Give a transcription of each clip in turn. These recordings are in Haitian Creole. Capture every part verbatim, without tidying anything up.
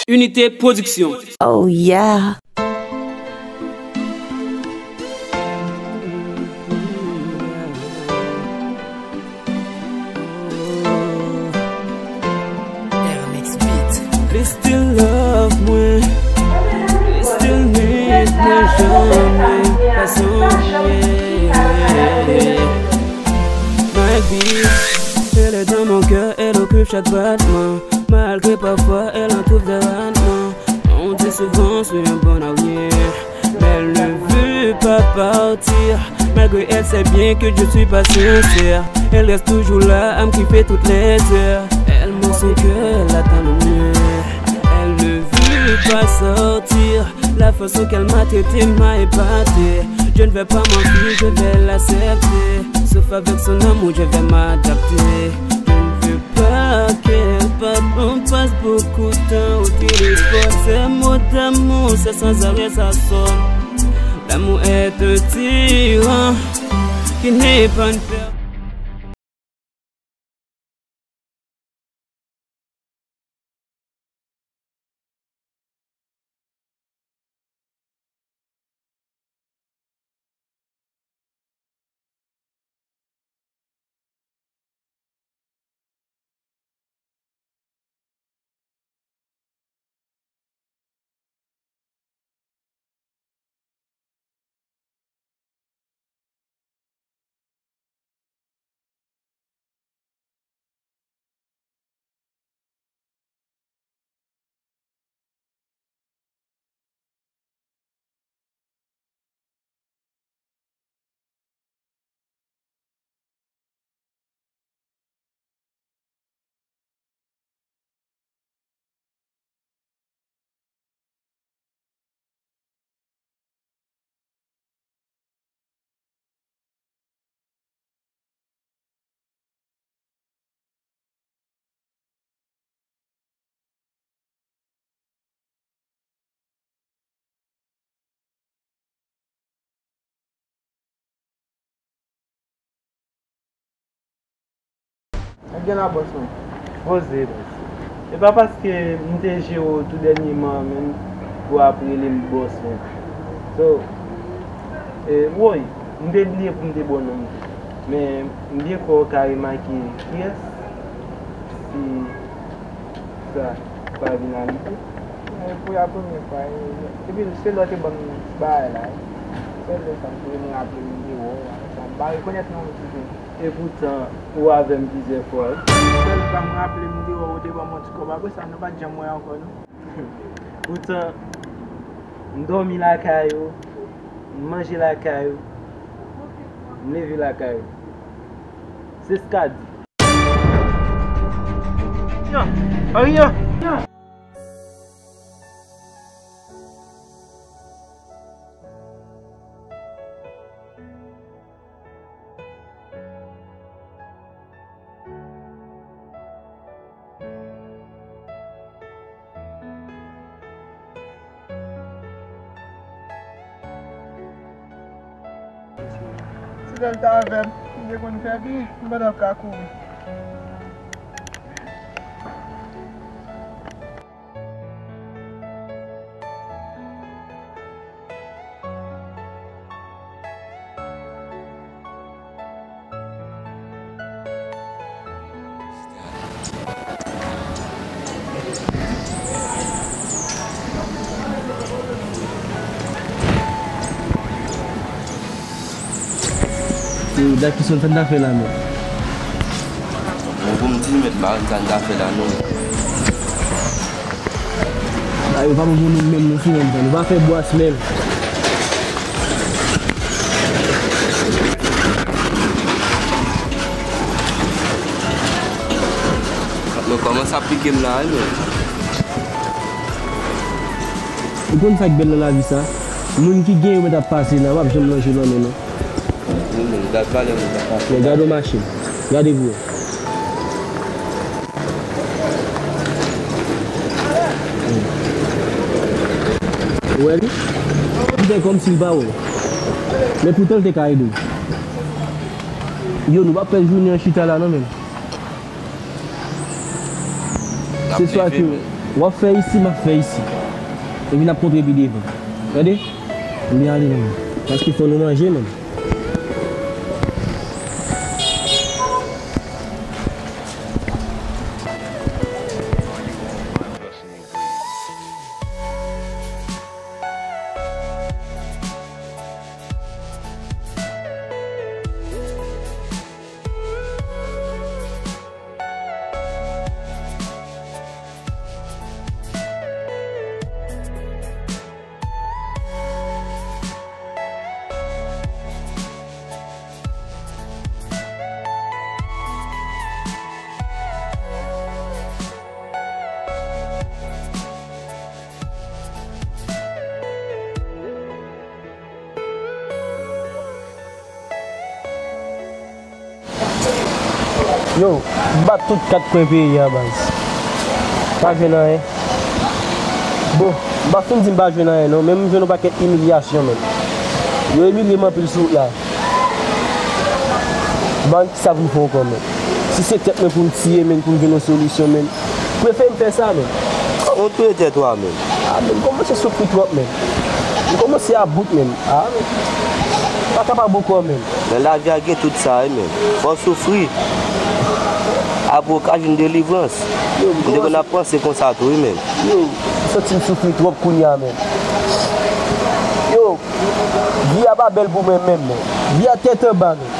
Unité Production. Oh yeah. Li still love mwen, li still need mwen, janm fason m ye. My bitch, elle est dans mon cœur, elle occupe chaque battement. Malgré parfois elle en trouve des ratements. On dit souvent c'est un bon avenir, mais elle ne veut pas partir. Malgré elle sait bien que je suis pas sincère. Elle reste toujours là à me kiffer toutes les heures. Elle montre son cœur, elle attend le mien. Elle ne veut pas sortir. La façon qu'elle m'a traité m'a épaté. Je ne vais pas mentir, je vais l'accepter. Sauf avec son amour, je vais m'adapter. Je ne veux pas qu'elle parte, on passe beaucoup de temps au téléphone. Ces mots d'amour, c'est sans arrêt, ça sonne. L'amour est un tyran qui n'est pas une per- Mwen gen la, bòs mwen. Poze, bòs. E pa paske m te jere w tou dènyèman an menm pou w ap rele m bòs mwen. So, e, woy, m te bliye pou m te ba w non m tou. Men, m byen kwè w ka remake kiyès, si sa pa vin abitye. E pou la premyè fwa, e, epi se lè w te ban m bagay la, e. Sèl lè sa m te vin raple m te wè w, sa m pa rekonèt non m tou. Epoutan, ou avè m plizyè fwa, wi. Sèl fwa m raple m te wè w, ou te ban m yon ti kòb. Apre sa, nou pa t janm wè ankò, non. Poutan, m dòmi lakay ou, m manje lakay ou, m leve lakay ou. Se Skady. Yan, Ariyan. Si lè l t avè m, m te konn fè byen, m pa t ap ka kouri. Yo, Dakison, sa n ta fè la menm? Bon, pou m di, mèt, m pa konn sa n ta fè la, non. A, yo pa bon pou nou menm, non, sou menm tan. Nou pa fè bwas menm. Yo kòmanse ap pike m la, wi, men. Ou konn sa k bèl nan lavi sa? Moun ki gen yo mèt ap pase la, w ap janm lonje lanmen non. Wi, men, gad valè moun sa pase. Men gade yon machin. Gade pou wè. Ou wè li? Li fè kòmsi l pa wè w. Men poutan l te ka ede w. Yo, nou p ap fè jounen an chita la non, menm. Se swa ke W ap fè isi, m ap fè isi. Epi n ap kontre pi devan. Tande? Ann ale, menm. Paske fò nou manje, menm. Yo, m bat tout kat kwen peyi a, baz. Pa jwenn anyen. Bon, m pa fin di m pa jwenn anyen non, men m jwenn yon pakèt imilyasyon, menm. Yo imilye m anpil sou wout la. Ban kisa pou m fè ankò, menm. Si se tèt mwen pou m tiye, menm, pou m jwenn yon solisyon, menm. Prefere m fè sa, menm. Kòman w touye tèt ou a, menm? A, menm, m kòmanse soufri twòp, menm. M kòmanse about, menm. A, menm. M pa kapab ankò, menm. Nan lavi a gen tout sa, wi, menm. Fò w soufri. Apre w ka jwenn delivrans. Yo, m te konn ap panse konsa tou, wi, menm. Yo, m santi m soufri twòp kounye a, menm. Yo, vi a pa bèl pou mwen menm, menm. Vi a tèt anba, menm.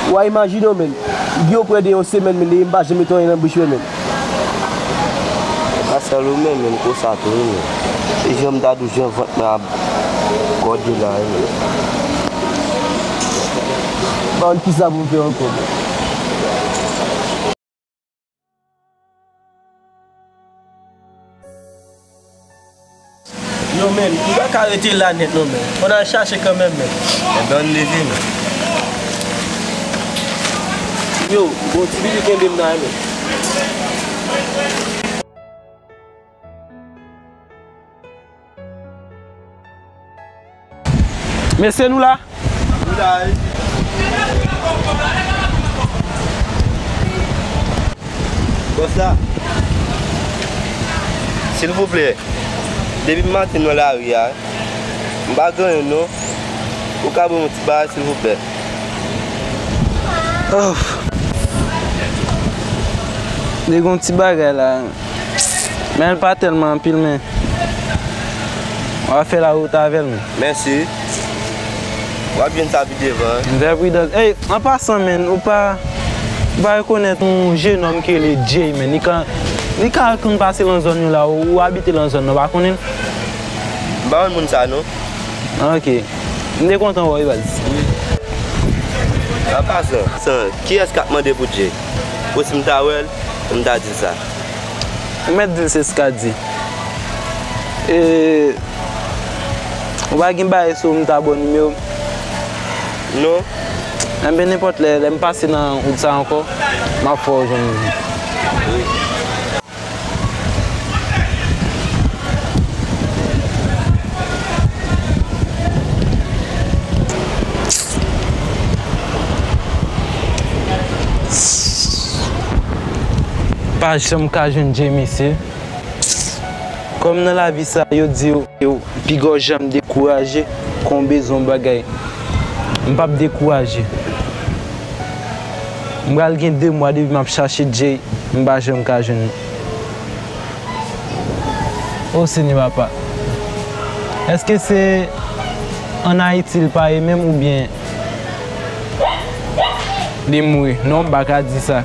W a imajine w, menm. Gen yon prè de yon semèn, menm, depi m pa janm mete anyen nan bouch mwen, menm. Pa sèl ou menm, menm konsa tou, wi, menm. E jan m ta di w, jan vant mwen ap gòde la, wi, menm. Ban kisa pou m fè ankò, menm. Yo, menm, m pa ka rete la nèt non, menm. Fò n al chache kanmenm, menm. Enben, ann leve, menm. Yo, bon, ti bili kenbe m nan, menm. Mesye, nou la? Nou la, wi. Bòs la, silvouplè, depi maten nan lari a, m pa gen anyen non. Ou ka ban m yon ti bagay, silvouplè? Of. Li gen yon ti bagay la. Men l pa tèlman anpil, men w a fè lawout avè l, men. Mèsi. W ap jwenn sa pi devan. Vè pridan. Ey, an pasan, men, ou pa, ou pa rekonèt yon jenòm ki rele Jay, men. Li ka, li ka konn pase lan zòn yo la, ou, ou abite lan zòn nan, ou pa konnen l? M pa konn moun sa, non. Ok. M te kontan wè w wi, baz. An pasan, san, kiyès k ap mande pou Jay? Pou si m ta wè l, m ta di l sa. Ou mèt di l se Skady. E, ou pa gen bagay sou ou m ta ba w nimewo m? Non. Enben, nenpòt lè, lè m pase nan wout sa ankò, m ap fè w jwenn li. Pa janm ka jwenn Jay, mesye. Kòm nan lavi sa, yo di w, yo, piga w janm dekouraje, kan w bezwen yon bagay. M p ap dekouraje. M pral gen de mwa depi m ap chache Jay, m pa janm ka jwenn li. O Senyè Papa, èske se ann Ayiti l pa ye menm oubyen li mouri? Non, m pa ka di sa.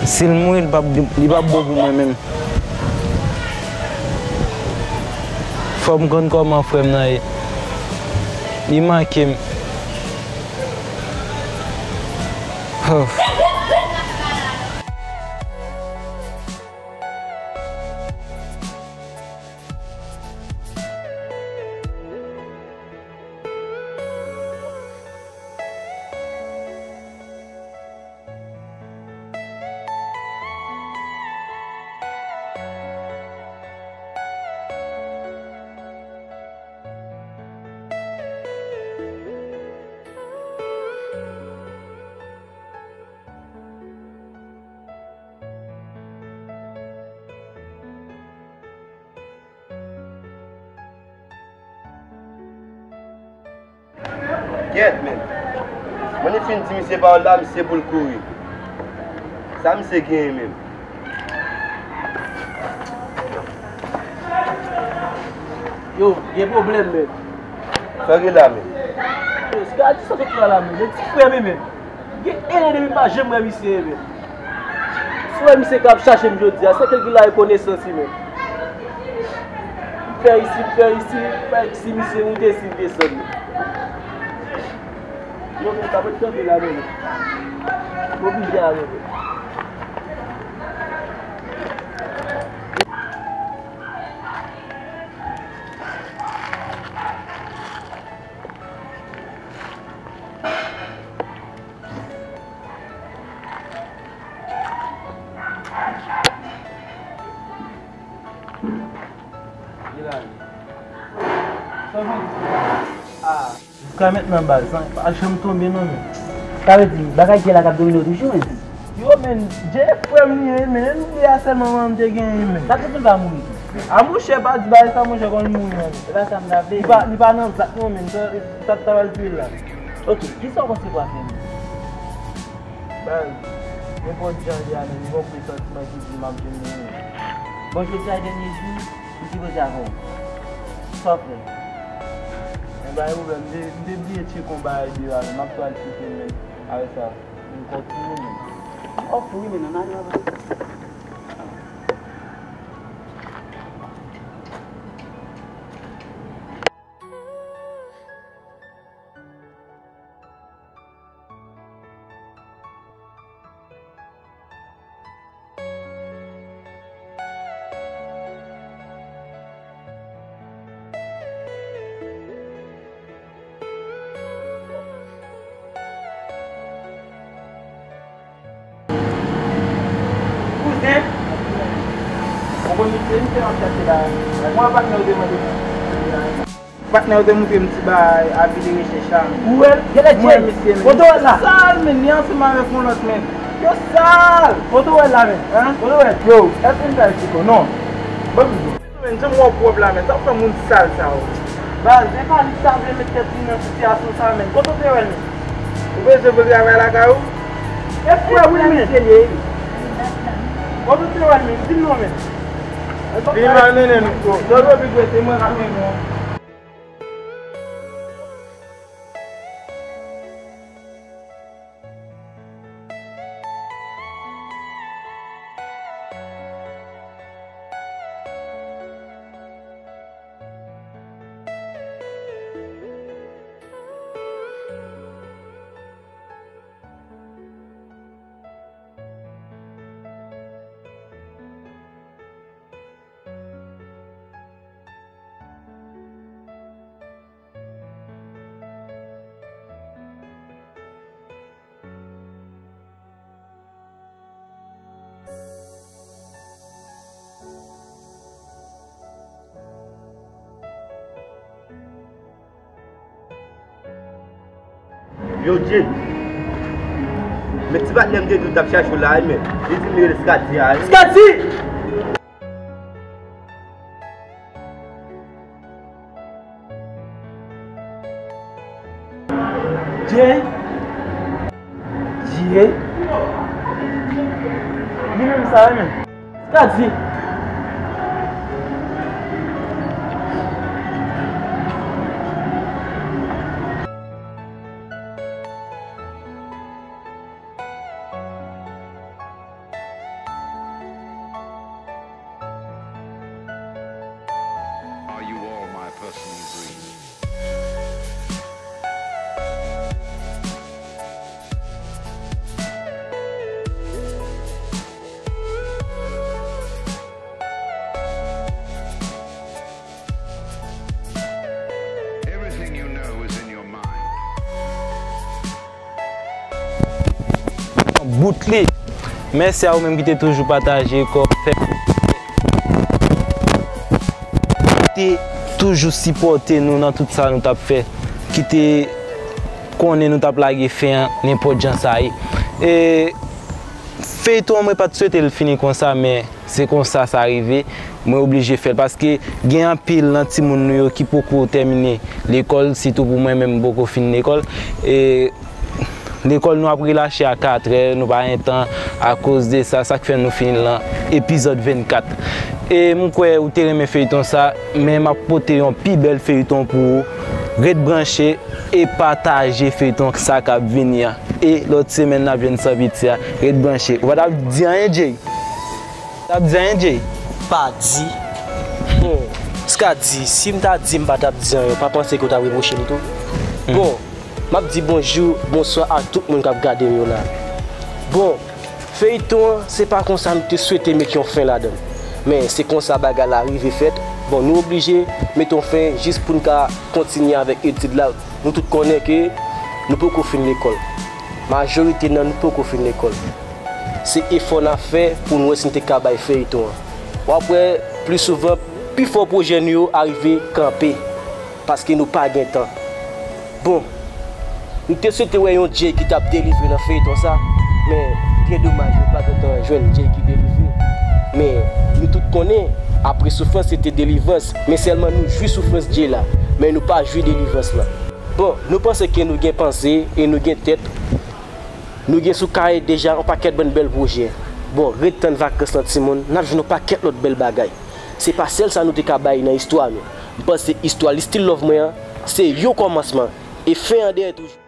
Si l mouri, li p ap, li p ap bon pou mwen menm. Fò m konn kòman frè m nan ye. Li manke m. Huh. Kèt, men. Mwen fin di misye pawòl la, misye pou l kouri. Sa misye genyen menm? Yo, gen pwoblèm, men. Sa gen la, men? Yo, Skadi, sa sot la, la, men. Gen ti frè m, men. Gen en an depi m pa janm wè misye, men. Si w wè misye k ap chache m jodi a, se ke l ki la rekonesans li, men. M fè isi, m fè isi, m fè isi, misye moute, si l desann. Yo, men, sa mwen kanpe la, men. M oblije ale, men. Ou ka mèt nan baz, pa janm tonbe non, men. Sa vle di, bagay Jay la k ap domine w toujou, men. Yo, men, Jay frè m li ye, men, li a sèlman mwen m te genyen, men. Sa k te fè l pa mouri tou? A monchè, pa di bagay sa, monchè, konn mouri, men. Se pa sa m ta vle. Li pa, li pa nan zak non, men, sa, sa t ta pral touye l la. Ok, kisa w panse pou afè m? Baz, nenpòt jan l ye a, men, li gon presantiman ki di m ap jwenn li, men. Bon, jodi a dènye jou, m sipoze avè w. Sa w fè? Men pa gen pwoblèm, m te, m te bliye tcheke yon bagay deyò a, men m ap tou al tcheke l, men, apre sa, m kontinye, men. Off wi, men nan ale avan. Kouzen, ou konn misye, misye m ap chache la. Mwen patnè w te mande m. Patnè yo te montre m ti bagay avi de rechèch la. Ou wè l? Genlè Jay. Kote w wè l la? Sal, men, li ansanm avèk yon lòt, men. Yo sal! Kote w wè l la, men? Hein? Kote w wè l? Yo, èske n ka eksplike w? Non. Ban m di w. Men, jan m wè w pwòp la, men, sa w fè moun sal sa yo? Baz, e pa li ki ta vle met tèt li nan sitiyasyon sa, men. Kote w te wè l, men? Ou bezwen pou l travay lakay ou? E frè w wi, men. Kote w te wè l, men? Di m non, men. Vin malmennen nou. Lòt jou pi dwe se mwen k ap mennen w. Yo, Jay. Men ti patnè m te di w t ap chache w la, wi, men. Li di m li rele Skadi a, wi. Skadi! Jay. Jay. Li menm sa, wi, men. Skadi. Are you all my personal dreams? Everything you know is in your mind. Bout li. Mèsi a ou menm ki te toujou pataje, kò, fè, ki te toujou sipòte nou nan tout sa nou t ap fè, ki te konnen nou t ap lage fen an nenpòt jan sa ye. E feyton an, mwen pa t swete l fini konsa, men Se konsa sa rive, mwen oblije fè l paske gen anpil nan timoun nou yo ki poko tèmine lekòl, sitou pou mwen menm m poko fin lekòl. E lekòl nou ap relache a katrè, nou pa gen tan akoz de sa, sa k fè nou fini lan epizòd vennkat. E m kwè ou te renmen feyton sa, men m ap pote yon pi bèl feyton pou ou. Ret branche e pataje feyton sa k ap vini an. E lòt semèn n ap jwenn san piti a. Ret branche. Ou pa t ap di anyen, Jay? T ap di anyen, Jay? Pa di. Bon, s ka di, si m ta di m pa t ap di anyen, pa panse ke w t ap repwoche m tou. Bon, m ap di bonjou, bonswa a tout moun k ap gade m yo la. Bon, feyton an, se pa konsa nou te swete met yon fen ladan l. Men, se konsa bagay la rive fèt. Bon, nou oblije met yon fen jis pou n ka kontinye avèk etid la. Nou tout konnen ke nou poko fin lekòl. Majorite nan nou poko fin lekòl. Se efò n ap fè pou n wè si n te ka bay feyton an. W ap wè, pli souvan, pifò pwojè nou yo arive kanpe, paske nou pa gen tan. Bon, nou te swete wè yon Jay ki t ap delivre nan feyton sa, men byen domaj nou pa gentan jwenn Jay ki delivre. Men, nou tout konnen, apre soufrans se te delivrans, men sèlman nou jwi soufrans Jay la, men nou pa jwi delivrans lan. Bon, nou panse ke nou gen panse e nou gen tèt, nou gen sou kaye deja yon pakèt bann bèl pwojè. Bon, ret tann vakans lan timoun, n ap jwenn yon pakèt lòt bèl bagay. Se pa sèl sa nou te ka bay nan istwa nou. M panse istwa Li Still Love mwen an, se yon kòmansman. E fen an dèyè toujou.